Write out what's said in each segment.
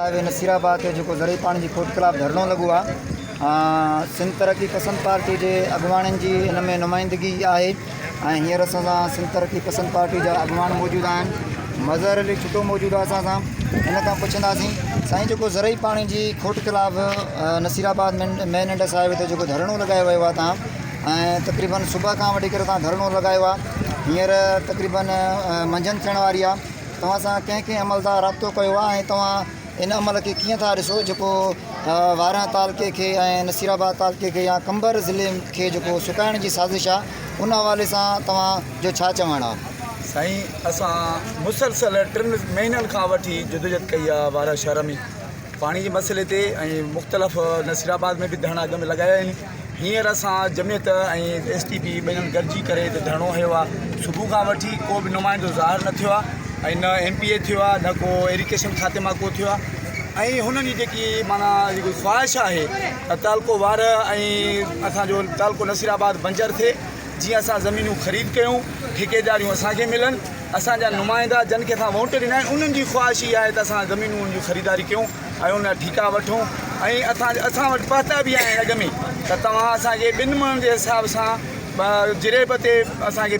High V Naseer آباد تي جيڪو زرعي پاڻي جي کوٽ خلاف ڌرڻو لڳو آهي سنڌ ترقي پسند پارٽي جي اڳواڻن جي ان ۾ نمائندگي آهي ۽ هينئر اسان سان سنڌ ترقي پسند پارٽي جا اڳواڻ موجود آهن مظهر علي ڇٽو موجود آهي اسان سان ان کان پڇنداسين سائين جيڪو زرعي پاڻي جي کوٽ خلاف نصير آباد مين انڊس هاء وي تي جيڪو ڌرڻو لڳايو ويو آهي تان ۽ تقريبن صبح کان وٺي ڪري تان ڌرڻو لڳايو آهي هينئر تقريبن منجهند ٿيڻ واري آهي توهان سان ڪنهن ڪنهن عملدار رابطو ڪيو آهي ۽ توهان ان عمل کي ڪيئن ٿا ڏسو جيڪو وارهه تعلقي کي ۽ نصير آباد تعلقي کي يا قمبر ضلعي کي جيڪو سڪائڻ جي سازش آهي ان حوالي سان توهان جو ڇا چوڻ آهي؟ سائين اسان مسلسل ٽن مهينن کان وٺي جدوجهد ڪئي آهي وارهه شهر ۾ پاڻي جي مسئلي تي ۽ مختلف نصير آباد ۾ به ڌرڻا اڳ ۾ لڳايا آهن هينئر اسان جمعيت ۽ ايس ٽي پي ٻنهن گڏجي ڪري هتي ڌرڻو هنيو آهي صبح کان وٺي ڪو به نمائندو ظاهر نه ٿيو آهي ۽ نه ايم پي اي ٿيو آهي نه ڪو ايريگيشن کاتي مان ڪو ٿيو آهي ۽ هنن جي جيڪي معنيٰ جيڪي خواهش آهي ته تعلقو وارهه ۽ اسانجو تعلقو نصير آباد بنجر ٿئي جيئن اسان زمينون خريد ڪيون ٺيڪيداريون اسانکي ملن اسانجا نمائندا جن کي اسان ووٽ ڏنا آهن انهن جي خواهش اها آهي ته اسان زمينون انهن جون خريداري ڪيون ۽ ان جا ٺيڪا وٺون ۽ اسان اسان وٽ پهتا به آهن اڳ ۾ ته توهان اسان کي ٻن مڻن جي حساب سان جريب تي اسان کي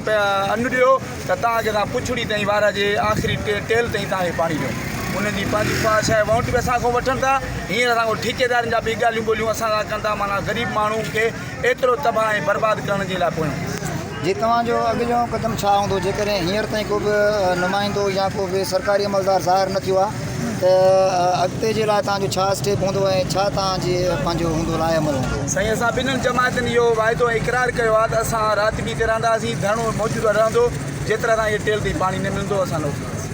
ان ڏيو ته توهان کي اسان پڇڙي تائين وارهه جي آخري ٽيل تائين توهان کي پاڻي ڏيون انهن جي پنهنجي خواهش آهي وونٽ به اسان کان وٺن ٿا هينئر اسان کان ٺيڪيدارن جا به ڳالهيون ٻولهيون اسان سان ڪن ٿا معنيٰ غريب ماڻهو کي ايترو تباهه ۽ برباد ڪرڻ جي لاء پويون. جي توهان جو اڳليون قدم ڇا هوندو جيڪڏهن هينئر تائين ڪو به نمائندو يا ڪو به سرڪاري عملدار ظاهر نه ٿيو آهي ته اڳتي جي لاء توهان جو ڇا اسٽيپ هوندو ۽ ڇا توهان جي پنهنجو هوندو لاء عمل هوندو. سائين اسان ٻنهن جماعتن اهو واعدو ۽ اقرار ڪيو آهي ته اسان رات به هتي رهنداسين ڌرڻو موجوده رهندو جيترا اسان کي ٽيل تائين پاڻي نه ملندو اسان نه اٿنداسين.